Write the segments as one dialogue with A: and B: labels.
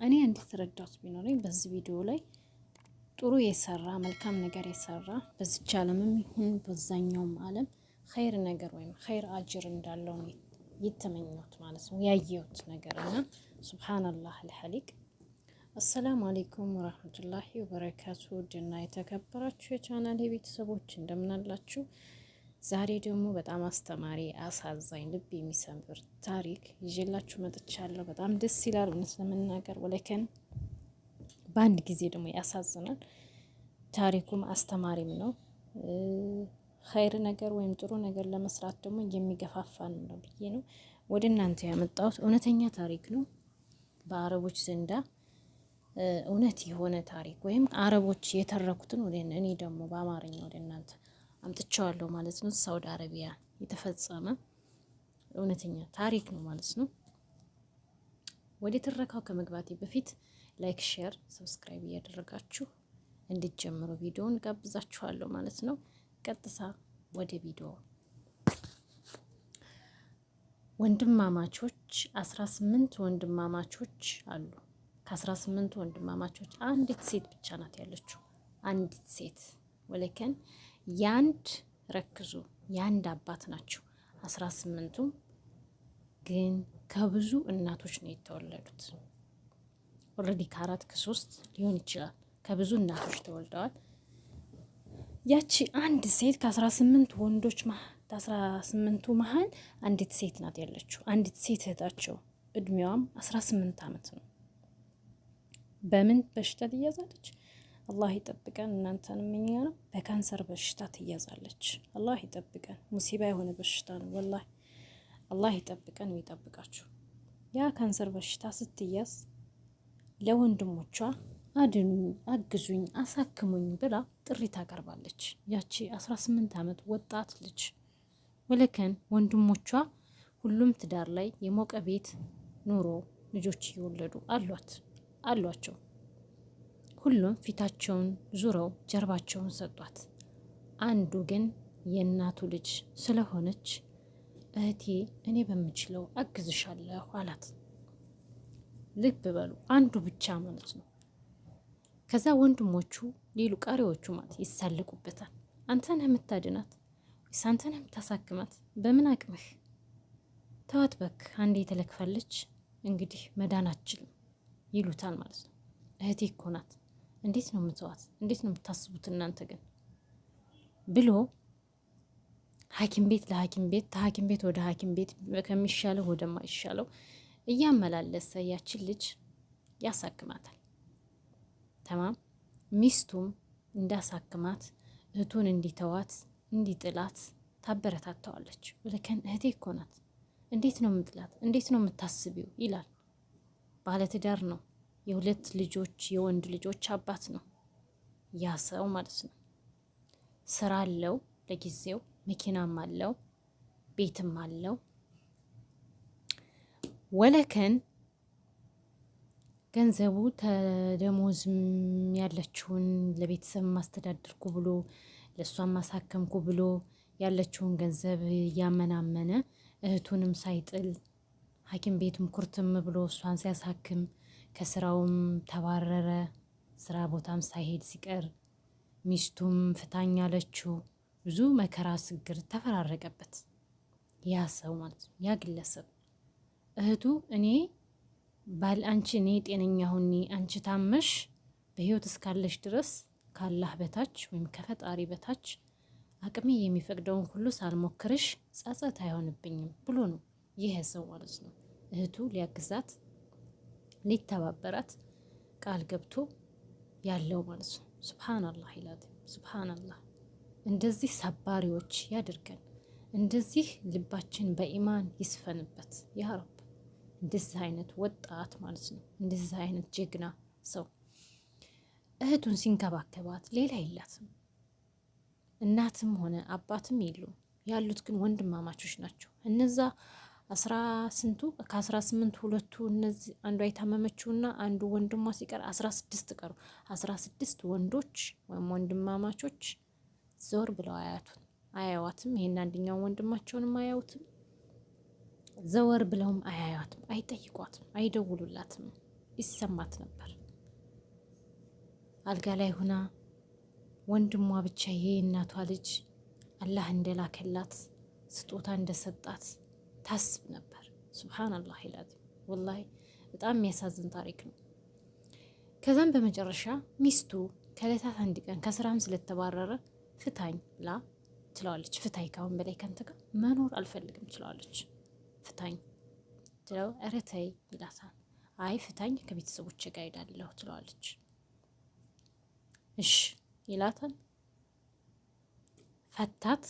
A: እኔ አንዲት ረዳት ቢኖረኝ በዚህ ቪዲዮ ላይ ጥሩ የሰራ፣ መልካም ነገር የሰራ በዚች ዓለምም ይሁን በዛኛውም ዓለም ኸይር ነገር ወይም ኸይር አጅር እንዳለው ነው የተመኘሁት ማለት ነው፣ ያየሁት ነገር። እና سبحان الله الخالق። السلام عليكم ورحمة الله وبركاته። ውድና የተከበራችሁ የቻናል ቤተሰቦች እንደምን አላችሁ? ዛሬ ደግሞ በጣም አስተማሪ፣ አሳዛኝ፣ ልብ የሚሰብር ታሪክ ይዤላችሁ መጥቻለሁ። በጣም ደስ ይላል እውነት ለመናገር፣ ولكن በአንድ ጊዜ ደግሞ ያሳዝናል። ታሪኩም አስተማሪም ነው። ኸይር ነገር ወይም ጥሩ ነገር ለመስራት ደግሞ የሚገፋፋን ነው ብዬ ነው ወደ እናንተ ያመጣሁት። እውነተኛ ታሪክ ነው። በአረቦች ዘንዳ እውነት የሆነ ታሪክ ወይም አረቦች የተረኩትን ወደ እኔ ደግሞ በአማርኛ ወደ እናንተ አምጥቼዋለሁ ማለት ነው። ሳውዲ አረቢያ የተፈጸመ እውነተኛ ታሪክ ነው ማለት ነው። ወደ ትረካው ከመግባቴ በፊት like፣ share፣ subscribe እያደረጋችሁ እንድትጀምሩ ቪዲዮውን ጋብዛችኋለሁ ማለት ነው። ቀጥታ ወደ ቪዲዮ። ወንድማማቾች፣ 18 ወንድማማቾች አሉ። ከ18 ወንድማማቾች አንዲት ሴት ብቻ ናት ያለችው። አንዲት ሴት፣ ولكن ያንድ ረክዙ የአንድ አባት ናቸው 18ቱም፣ ግን ከብዙ እናቶች ነው የተወለዱት። Already ከአራት ከሶስት ሊሆን ይችላል። ከብዙ እናቶች ተወልደዋል። ያቺ አንድ ሴት ከ18 ወንዶች፣ ከ18ቱ መሀል አንዲት ሴት ናት ያለችው። አንዲት ሴት እህታቸው፣ እድሜዋም 18 ዓመት ነው። በምን በሽታ ትያዛለች? አላህ ይጠብቀን፣ እናንተንም እኛ ነው። በካንሰር በሽታ ትያዛለች። አላህ ይጠብቀን። ሙሲባ የሆነ በሽታ ነው ወላሂ። አላህ ይጠብቀን፣ ይጠብቃችሁ። ያ ካንሰር በሽታ ስትያዝ ለወንድሞቿ አድኑኝ፣ አግዙኝ፣ አሳክሙኝ ብላ ጥሪ ታቀርባለች። ያቺ 18 ዓመት ወጣት ልጅ። ولكن ወንድሞቿ ሁሉም ትዳር ላይ፣ የሞቀ ቤት ኑሮ፣ ልጆች እየወለዱ አሏቸው። ሁሉም ፊታቸውን ዙረው ጀርባቸውን ሰጧት። አንዱ ግን የእናቱ ልጅ ስለሆነች እህቴ እኔ በምችለው አግዝሻለሁ አላት። ልብ በሉ፣ አንዱ ብቻ ማለት ነው። ከዛ ወንድሞቹ ሌሉ ቀሪዎቹ ማለት ይሳለቁበታል። አንተ ነህ የምታድናት ወይስ አንተ ነህ የምታሳክማት? በምን አቅምህ? ተዋት በክ፣ አንዴ የተለክፋለች እንግዲህ መዳን አትችልም ይሉታል ማለት ነው። እህቴ እኮ ናት፣ እንዴት ነው የምተዋት? እንዴት ነው የምታስቡት እናንተ ግን ብሎ ሐኪም ቤት ለሐኪም ቤት፣ ከሐኪም ቤት ወደ ሐኪም ቤት፣ ከሚሻለው ወደማይሻለው እያመላለሰ ያችን ልጅ ያሳክማታል። تمام፣ ሚስቱም እንዳሳክማት፣ እህቱን እንዲተዋት፣ እንዲጥላት ታበረታተዋለች። ولكن እህቴ እኮ ናት፣ እንዴት ነው የምጥላት? እንዴት ነው የምታስቢው? ይላል። ባለትዳር ነው። የሁለት ልጆች፣ የወንድ ልጆች አባት ነው ያ ሰው ማለት ነው። ስራ አለው ለጊዜው፣ መኪናም አለው፣ ቤትም አለው። ولكن ገንዘቡ ተደሞዝም ያለችውን ለቤተሰብ ማስተዳደርኩ ብሎ፣ ለእሷም ማሳከምኩ ብሎ ያለችውን ገንዘብ እያመናመነ፣ እህቱንም ሳይጥል፣ ሐኪም ቤትም ኩርትም ብሎ እሷን ሲያሳክም ከስራውም ተባረረ። ስራ ቦታም ሳይሄድ ሲቀር ሚስቱም ፍታኝ አለችው። ብዙ መከራ ስግር ተፈራረቀበት ያ ሰው ማለት ነው፣ ያ ግለሰብ። እህቱ እኔ ባል አንቺ እኔ ጤነኛ ሁኚ፣ አንቺ ታመሽ በህይወት እስካለሽ ድረስ ካላህ በታች ወይም ከፈጣሪ በታች አቅሜ የሚፈቅደውን ሁሉ ሳልሞክርሽ ጸጸት አይሆንብኝም ብሎ ነው ይህ ሰው ማለት ነው። እህቱ ሊያግዛት፣ ሊተባበራት ቃል ገብቶ ያለው ማለት ነው። سبحان الله ይላል። سبحان الله። እንደዚህ ሰባሪዎች ያድርገን። እንደዚህ ልባችን በኢማን ይስፈንበት يا رب። እንደዚህ አይነት ወጣት ማለት ነው። እንደዚህ አይነት ጀግና ሰው እህቱን ሲንከባከባት ሌላ የላትም። እናትም ሆነ አባትም የሉም። ያሉት ግን ወንድማማቾች ናቸው። እነዛ አስራ ስንቱ፣ ከ18 ሁለቱ እነዚህ፣ አንዷ የታመመችውና አንዱ ወንድሟ ሲቀር 16 ቀሩ። 16 ወንዶች ወይም ወንድማማቾች ዞር ብለው አያቱን አያዋትም። ይሄን አንደኛውን ወንድማቸውንም አያዩትም። ዘወር ብለውም አያዩትም፣ አይጠይቋትም፣ አይደውሉላትም። ይሰማት ነበር። አልጋ ላይ ሁና ወንድሟ ብቻ ይሄ የእናቷ ልጅ አላህ እንደላከላት ስጦታ እንደሰጣት ታስብ ነበር። سبحان الله العظيم والله በጣም የሚያሳዝን ታሪክ ነው። ከዛም በመጨረሻ ሚስቱ ከእለታት አንድ ቀን ከስራም ስለተባረረ ፍታኝ ብላ ትለዋለች። ፍታኝ፣ ካሁን በላይ ከአንተ ጋር መኖር አልፈልግም ትለዋለች። ፍታኝ ትለው፣ ኧረ ተይ ይላታል። አይ ፍታኝ፣ ከቤተሰቦች ጋር ሄዳለሁ ትለዋለች። እሽ ይላታል። ፈታት።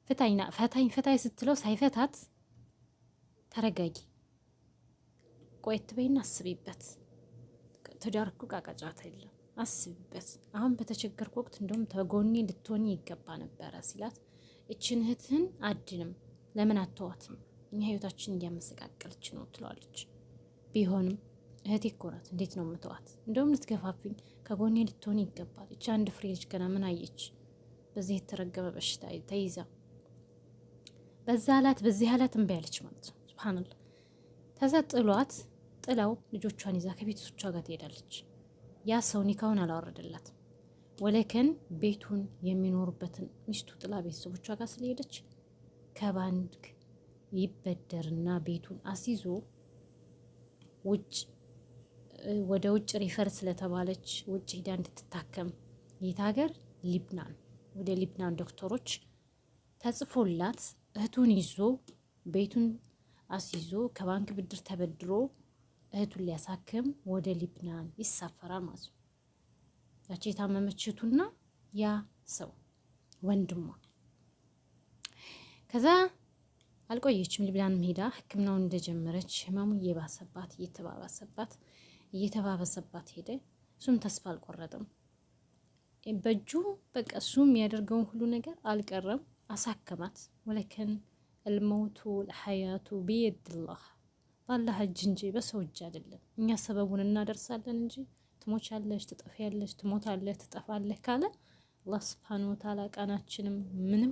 A: ፍታኝና ፈታኝ ፍታኝ ስትለው ሳይፈታት ተረጋጊ፣ ቆየት በይና አስቢበት። ትዳር እኮ ዕቃ ጨዋታ የለም፣ አስቢበት። አሁን በተቸገርኩ ወቅት እንደውም ተጎኔ ልትሆኒ ይገባ ነበረ ሲላት፣ እችን እህትህን አድንም ለምን አተዋትም? እኛ ህይወታችን እያመሰቃቀለች ነው ትለዋለች። ቢሆንም እህቴ እኮ ናት፣ እንዴት ነው የምተዋት? እንደውም ልትገፋፍኝ ከጎኔ ልትሆን ይገባል። እቺ አንድ ፍሬ ልጅ ገና ምን አየች? በዚህ የተረገመ በሽታ ተይዛ በዛ አላት በዚህ አላት እምቢ አለች ማለት ነው። سبحان الله። ከዛ ጥሏት ጥላው ልጆቿን ይዛ ከቤተሰቦቿ ጋር ትሄዳለች። ያ ሰው ኒካውን አላወረደላትም። ولكن ቤቱን የሚኖሩበትን ሚስቱ ጥላ ቤተሰቦቿ ጋር ስለሄደች ከባንክ ይበደርና ቤቱን አስይዞ ውጭ ወደ ውጭ refer ስለተባለች ውጭ ሂዳ እንድትታከም የት ሀገር ሊብናን፣ ወደ ሊብናን ዶክተሮች ተጽፎላት እህቱን ይዞ ቤቱን አስይዞ ከባንክ ብድር ተበድሮ እህቱን ሊያሳክም ወደ ሊብናን ይሳፈራል ማለት ነው። ያቺ የታመመች እህቱና ያ ሰው ወንድሟ። ከዛ አልቆየችም። ሊብናንም ሄዳ ሕክምናውን እንደጀመረች ህመሙ እየባሰባት እየተባባሰባት እየተባበሰባት ሄደ። እሱም ተስፋ አልቆረጠም። በእጁ በቃ እሱ የሚያደርገውን ሁሉ ነገር አልቀረም፣ አሳከማት። ولكن الموت الحياة بيد الله፣ በአላህ እጅ እንጂ በሰው እጅ አይደለም። እኛ ሰበቡን እናደርሳለን እንጂ ትሞቻለሽ፣ ትጠፊያለሽ፣ ትሞታለህ፣ ትጠፋለህ ካለ አላህ سبحانه وتعالى ቃናችንም ምንም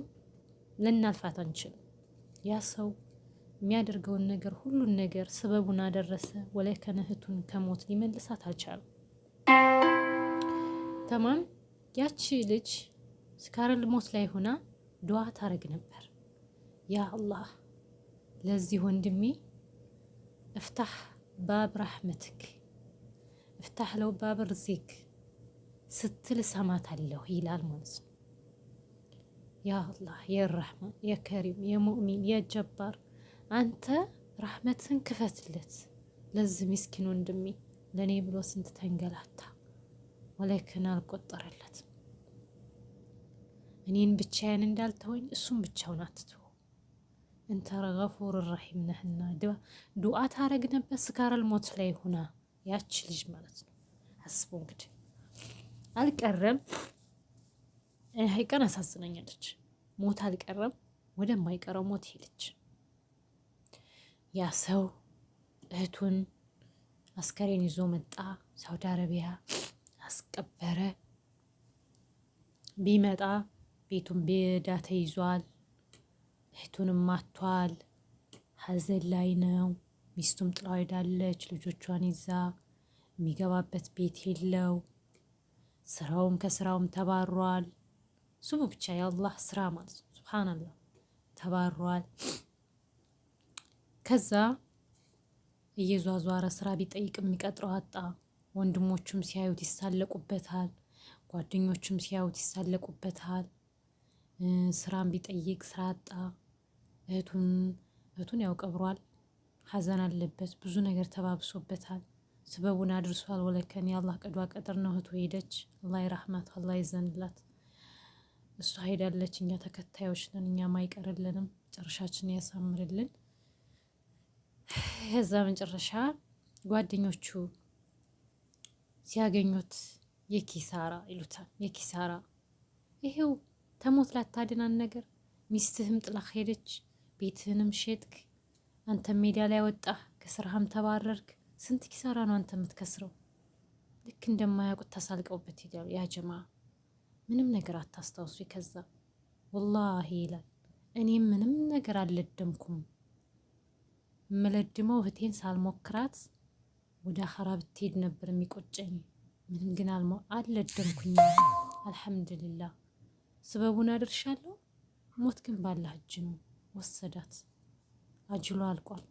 A: ልናልፋት አንችልም። ያ ሰው የሚያደርገውን ነገር ሁሉን ነገር ሰበቡን አደረሰ። ولكن እህቱን ከሞት ሊመልሳት አልቻለም። تمام ያቺ ልጅ سكرات الموت ላይ ሆና ዱዓ ታረግ ነበር። يا الله ለዚህ ወንድሜ افتح باب رحمتك افتح له باب رزق ስትል እሰማታለሁ ይላል ማለት ነው። يا الله يا رحمن يا كريم يا مؤمن يا جبار አንተ ራህመትን ክፈትለት ለዚህ ምስኪን ወንድሜ ለእኔ ብሎ ስንት ተንገላታ፣ ولكن አልቆጠረለትም። እኔን ብቻዬን እንዳልተወኝ እሱም ብቻውን አትተው። انت غفور رحيم ነህና ዱዓ ታረግ ነበር። سكرات الموت ላይ ሆና ያች ልጅ ማለት ነው። አስቡ እንግዲህ አልቀረም። ሀይቀን አሳዝናኛለች። ሞት አልቀረም፣ ወደማይቀረው ሞት ሄደች። ያ ሰው እህቱን አስከሬን ይዞ መጣ። ሳውዲ አረቢያ አስቀበረ። ቢመጣ ቤቱን በዕዳ ተይዟል። እህቱንም አቷል። ሀዘን ላይ ነው። ሚስቱም ጥላው ሄዳለች ልጆቿን ይዛ። የሚገባበት ቤት የለው። ስራውም ከስራውም ተባሯል። ስሙ ብቻ የአላህ ስራ ማለት ነው። ሱብሃነላህ ተባሯል። ከዛ እየዟዟረ ስራ ቢጠይቅ የሚቀጥረው አጣ። ወንድሞቹም ሲያዩት ይሳለቁበታል። ጓደኞቹም ሲያዩት ይሳለቁበታል። ስራም ቢጠይቅ ስራ አጣ። እህቱን እህቱን ያው ቀብሯል። ሀዘን አለበት። ብዙ ነገር ተባብሶበታል። ስበቡን አድርሷል። ولكن የአላህ ቀዷ ቀደር ነው። እህቱ ሄደች። አላህ ይራህማት፣ አላህ ይዘንላት። እሷ ሄዳለች፣ እኛ ተከታዮች ነን። እኛም አይቀርልንም። መጨረሻችን ያሳምርልን። ከዛ መጨረሻ ጓደኞቹ ሲያገኙት የኪሳራ ይሉታል። የኪሳራ ይሄው ተሞት ላታድናን ነገር ሚስትህም ጥላህ ሄደች፣ ቤትህንም ሸጥክ፣ አንተም ሜዳ ላይ ወጣህ፣ ከስራህም ተባረርክ። ስንት ኪሳራ ነው አንተ የምትከስረው? ልክ እንደማያውቁት ተሳልቀውበት ሄዳሉ። ያ ጀማ ምንም ነገር አታስታውሱ። ከዛ ወላሂ ይላል እኔም ምንም ነገር አልለደምኩም። የምለድመው እህቴን ሳልሞክራት ወደ አኸራ ብትሄድ ነበር የሚቆጨኝ። ምንም ግን አልለደምኩኝ። አልሐምዱሊላህ ስበቡን አድርሻለሁ። ሞት ግን ባላህ እጅ ነው። ወሰዳት። አጅሎ አልቋል።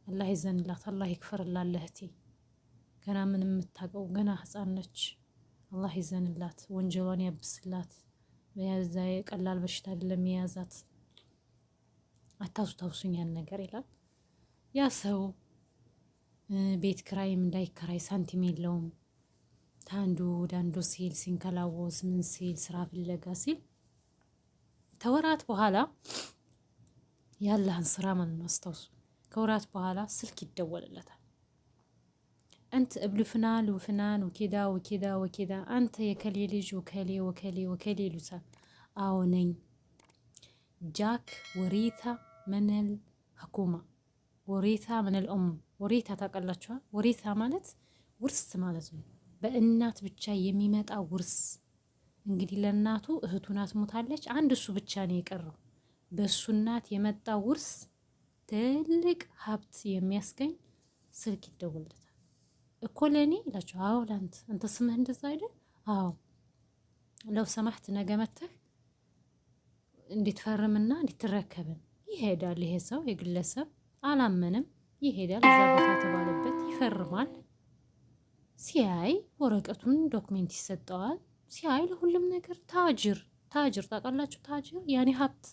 A: አላህ ይዘንላት፣ አላህ ይክፈርላት ለእህቴ። ገና ምንም የምታውቀው ገና ህፃን ነች። አላህ ይዘንላት፣ ወንጀሏን ያብስላት። ያዛ የቀላል በሽታ አይደለም የያዛት። አታስታውሱኝ ያን ነገር ይላል ያ ሰው። ቤት ክራይም እንዳይከራይ ሳንቲም የለውም። ታንዱ ወደ አንዱ ሲል ሲንከላወስ ምን ሲል ስራ ፍለጋ ሲል ተወራት በኋላ ያለህን ስራ ማለት ነው አስታውሱ። ከወራት በኋላ ስልክ ይደወልለታል። أنت ابن فلان وفلان وكذا وكذا وكذا አንተ የከሌ ልጅ ወከሌ ወከሌ ወከሌ ይሉታል። አዎ ነኝ። جاك ورثة من الحكومة ورثة من الأم ورثة ታውቃላችኋ? ورثة ማለት ውርስ ማለት ነው። በእናት ብቻ የሚመጣ ውርስ። እንግዲህ ለእናቱ እህቱ ናት ሞታለች። አንድ እሱ ብቻ ነው የቀረው። በእሱ እናት የመጣ ውርስ ትልቅ ሀብት የሚያስገኝ ስልክ ይደወልለታል። እኮ ለእኔ ይላቸው። አዎ ለአንተ፣ አንተ ስምህ እንደዛ አይደል? አዎ لو سمحت ነገ መተህ እንድትፈርምና እንድትረከብን። ይሄዳል። ይሄ ሰው የግለሰብ አላመንም። ይሄዳል። እዛ ቦታ ተባለበት ይፈርማል። ሲያይ ወረቀቱን document ይሰጠዋል። ሲያይ ለሁሉም ነገር تاجر تاجر ታውቃላችሁ? تاجر يعني ሀብት፣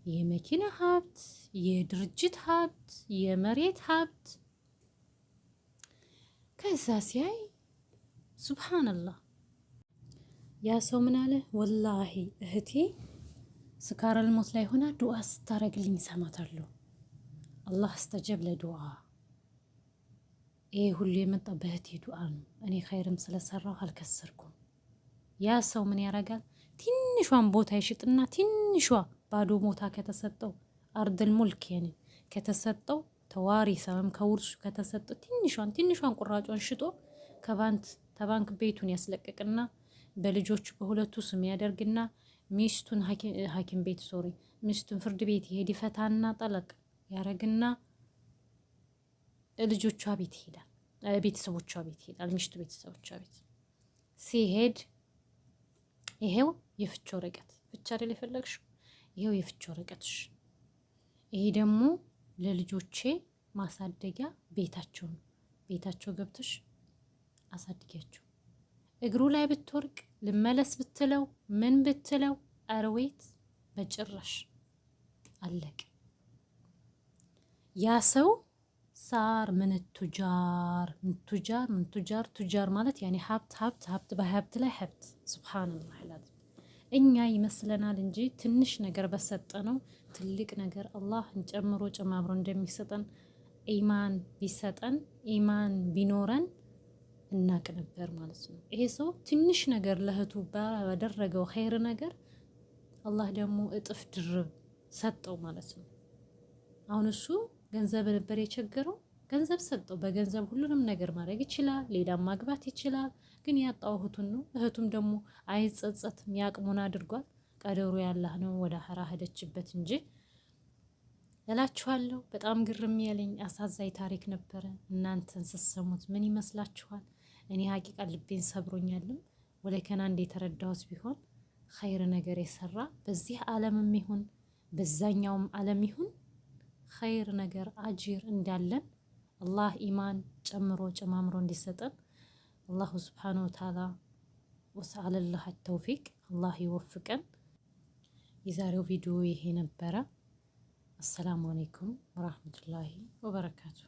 A: የመኪና ሀብት፣ የድርጅት ሀብት፣ የመሬት ሀብት። ከዛ ሲያይ سبحان الله ያ ሰው ምን አለ? والله እህቴ سكرات الموت ላይ ሆና ዱዓ ስታረግልኝ ሰማታለሁ። አላህ استجاب ለዱዓ። ይሄ ሁሉ የመጣ በእህቴ ዱዓ ነው። እኔ ኸይርም ስለሰራሁ አልከሰርኩም። ያ ሰው ምን ያደርጋል? ትንሿን ቦታ ይሽጥና ትንሿ ባዶ ቦታ ከተሰጠው أرض الملك يعني ከተሰጠው ተዋሪሰ ወይም ከውርሱ ከተሰጠው ትንሿን ትንሿን ቁራጯን ሽጦ ከባንክ ተባንክ ቤቱን ያስለቅቅና በልጆቹ በሁለቱ ስም ያደርግና ሚስቱን ሐኪም ቤት sorry ሚስቱን ፍርድ ቤት ይሄድ ይፈታና طلاق ያረግና ልጆቿ ቤት ይሄዳል። ቤተሰቦቿ ቤት ይሄዳል። ሚስቱ ቤተሰቦቿ ቤት ሲሄድ ይሄው የፍች ወረቀት ብቻ አይደል የፈለግሽው? ይሄው የፍች ወረቀትሽ፣ ይሄ ደግሞ ለልጆቼ ማሳደጊያ ቤታቸው ነው። ቤታቸው ገብተሽ አሳድጊያቸው። እግሩ ላይ ብትወርቅ ልመለስ ብትለው ምን ብትለው አርዌት በጭራሽ አለቅ። ያ ሰው صار من تجار من تجار من تجار تجار ማለት يعني ሀብት ሀብት ሀብት በሀብት ላይ ሀብት። سبحان الله العظيم። እኛ ይመስለናል እንጂ ትንሽ ነገር በሰጠነው ትልቅ ነገር አላህ ጨምሮ ጨማምሮ እንደሚሰጠን ኢማን ቢሰጠን ኢማን ቢኖረን እናቅ ነበር ማለት ነው። ይሄ ሰው ትንሽ ነገር ለእህቱ ባደረገው ኸይር ነገር አላህ ደግሞ እጥፍ ድርብ ሰጠው ማለት ነው። አሁን እሱ ገንዘብ ነበር የቸገረው፣ ገንዘብ ሰጠው። በገንዘብ ሁሉንም ነገር ማድረግ ይችላል፣ ሌላም ማግባት ይችላል። ግን ያጣው እህቱን ነው። እህቱም ደግሞ አይጸጸትም፣ ያቅሙን አድርጓል። ቀደሩ ያላህ ነው። ወደ ሀራ ሄደችበት እንጂ እላችኋለሁ። በጣም ግርም ያለኝ አሳዛኝ ታሪክ ነበረ። እናንተን ስትሰሙት ምን ይመስላችኋል? እኔ ሀቂቃ ልቤን ሰብሮኛልም። ወለከና እንደ የተረዳሁት ቢሆን ኸይር ነገር የሰራ በዚህ ዓለምም ይሁን በዛኛውም ዓለም ይሁን ኸይር ነገር አጅር እንዳለን አላህ ኢማን ጨምሮ ጨማምሮ እንዲሰጠን አላሁ ስብሓነሁ ወተዓላ ወሰአለላህ ተውፊቅ አላህ ይወፍቀን። የዛሬው ቪዲዮ ይሄ ነበረ። አሰላሙ አለይኩም ወራህመቱላሂ ወበረካቱ።